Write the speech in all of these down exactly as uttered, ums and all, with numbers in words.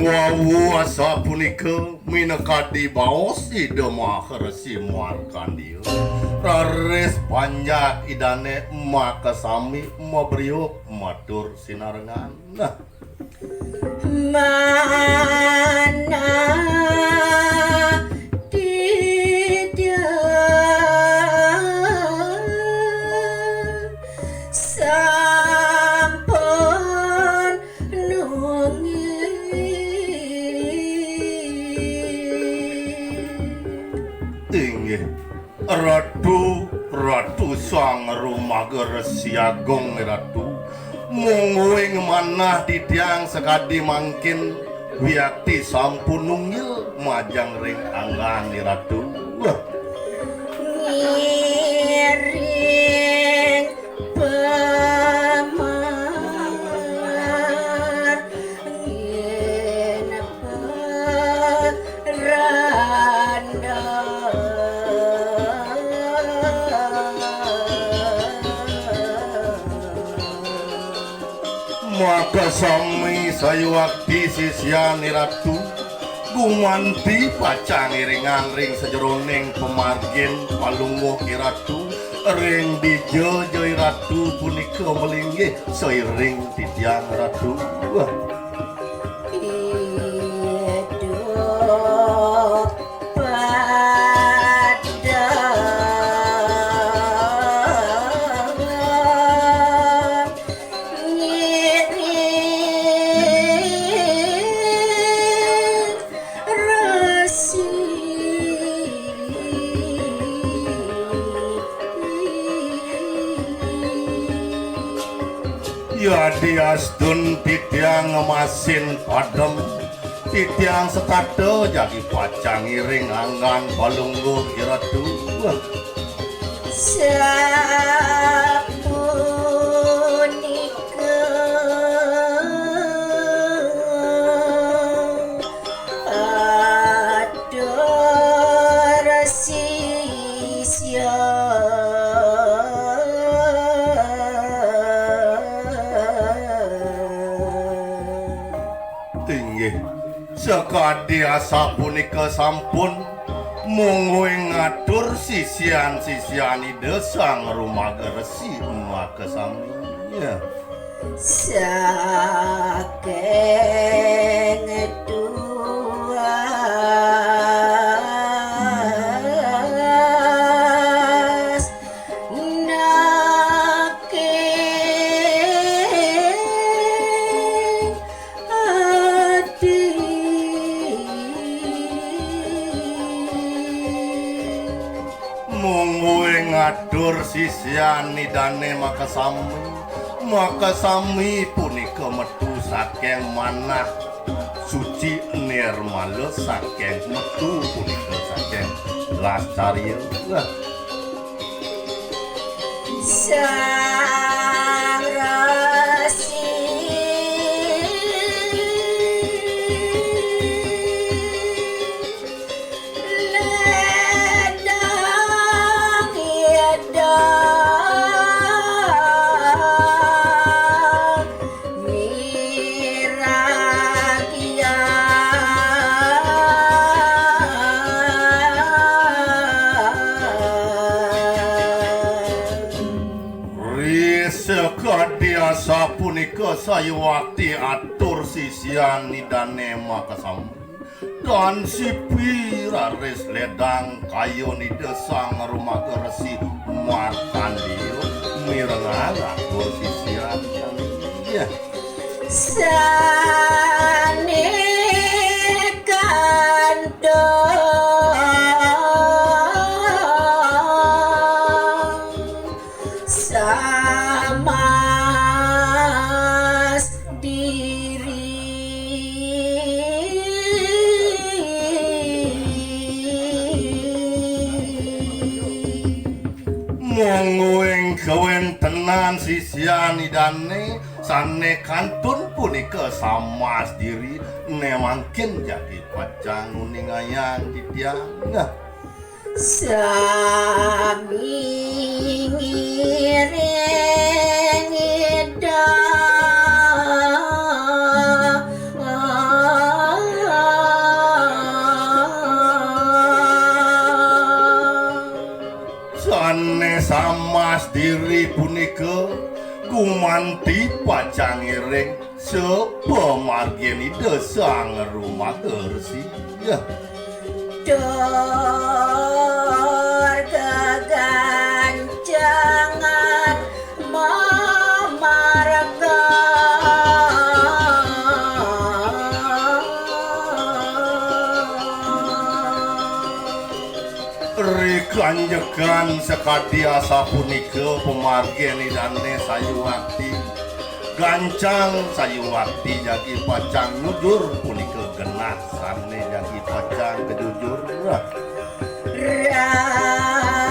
Wau asapunika minakadi baos Ida Maharesi Markandeya. Raris panjak Idane makasami mabriuk matur sinarengan. Nah. Manah titiang sampun nunggil. Inggih, Ratu, Ratu Sang Rumaga Resi Agung, Ratu. Mungguing manah titiang sakadi mangkin wiakti sampun nunggil majeng ring anggan, Ratu. Wah. Ngiring pamar nginepa randha. Makasami sayuwakti sisian Iratu, gumanti pacang iringang ring sajeroning pamargin Palungguh Iratu, ring dija ja Iratu punika malinggih sairing titiang Ratu. Wah. Idup pada ngiring resi. Yadiastun titiang ngemasin padem, titiang setata jagi pacang ngiring anggan Palungguh Iratu. Sapunika atur sisya. Inggih, sakadi asapunika sampun, mungguing ngatur sisian-sisian Ida Sang Rumaga Resi makasami. Saking tuas naking ati. Mungguing atur sisian Idane makasami. Makasami punika metu saking manah suci nirmala, saking metu punika saking lascarya. Nah. Sang Resi Ledang Ida Miragya. Ri sakadi asapunika sayuwakti atur sisian Idane makasami. Tan sipi raris ledang kayun Ida Sang Rumaga Resi Markandeya mirengang atur sisian. Inggih. Sane kandhang samas diri. Mungguing kawentenan sisian Idane sane kantun punika samas diri, ne mangkin jagi pacang nguningayang titiang. Nah. Sami ngiring Ida. Sané samas diri punika gumanti pacang ngiring sapamargin Ida Sang Rumagersi. Tur gegancangan mamarga. Rikanjekan sakadi asapunika pamargin Idané Sayuwakti. Gancang Sayuwakti jagi pacang nyujur punika genah sané jagi pacang kajujur.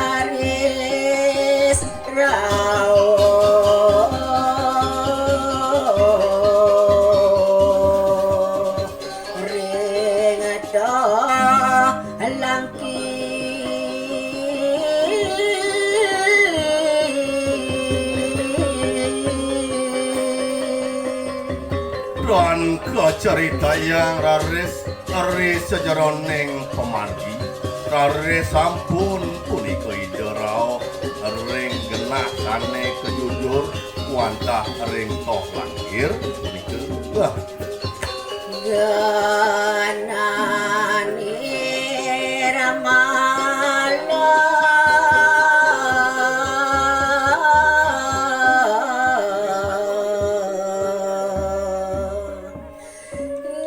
Raris rauh ring Toh Langkir. Dan kacaritayang raris ri sajeroning pamargi, raris sampun punika Ida rauh ring genah sané kajujur wantah ring Toh Langkir punika. Wah. Genah nirmala.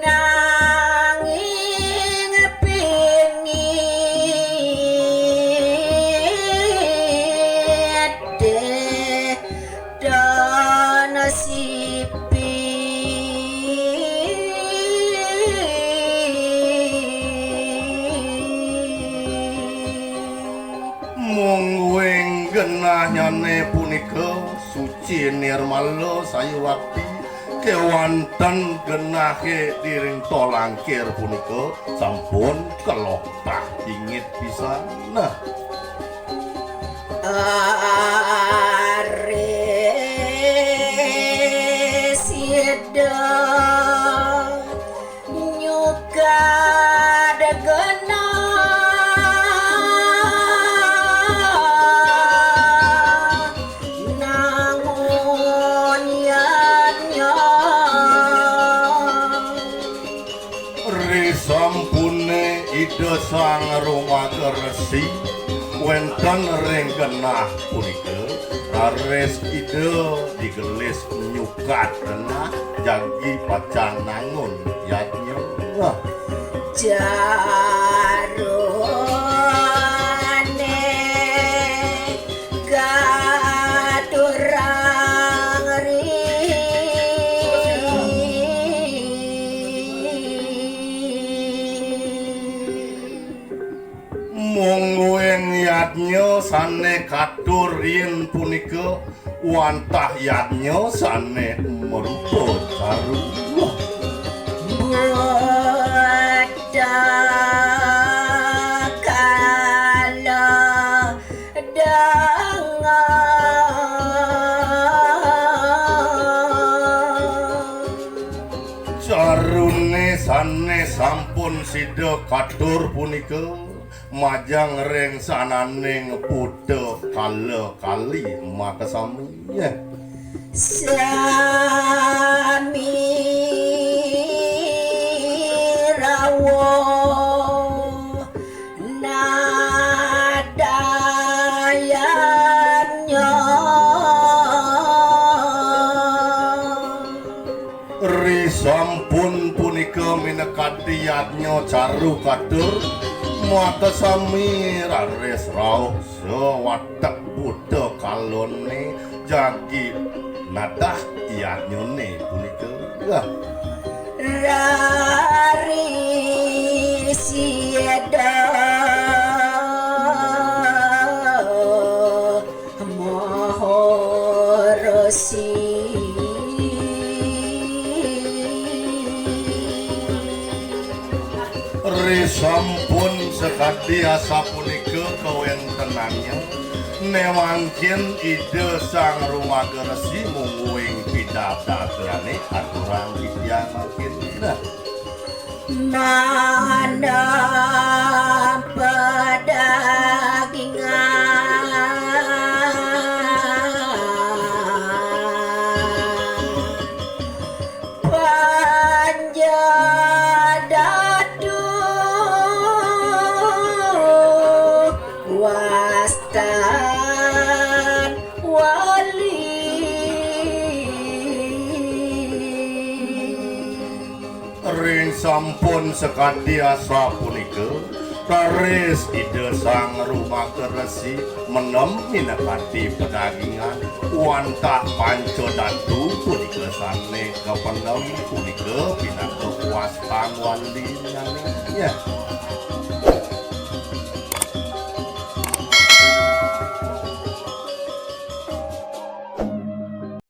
Nanging pingit deh dana sipi. Mungguing genahnyané punika suci nirmala Sayuwakti, kéwanten genahé ring Toh Langkir punika sampun kelokah pingit pisan. Nah. Ari sida nyukad genah nangun yadnya. Risampuné Ida Sang Rumagersi wénten ring genah punika, raris Ida digelis nyukad genah jagi pacang nangun yadnya. Wah. Caruné katurang ri. Mungguing yadnya sané katur riin punika wantah yadnya sané marupa caru. Buta kala dangan. Caruné sané sampun sida katur punika majeng ring sananing buta kala kali makasami. Sami rawuh nadayannya. Risampun punika minakadi yadnya caru katur, makasami raris rauh sawatek buta kalané jagi nadah yadnyané punika. Rari sida Maha Resi. Risampun sakadi asapunika kawéntenannya, né mangkin Ida Sang Rumaga Resi mungguing pidabdabnyané aturang titiang mangkin. Nah. Manah padagingan. Wastan wali. Ring sampun sakadi asapunika, raris Ida Sang Rumaka Resi menem minakadi pedagingan, wantah panca datu punika sane kapenem punika pinaka wastan wali. Ya.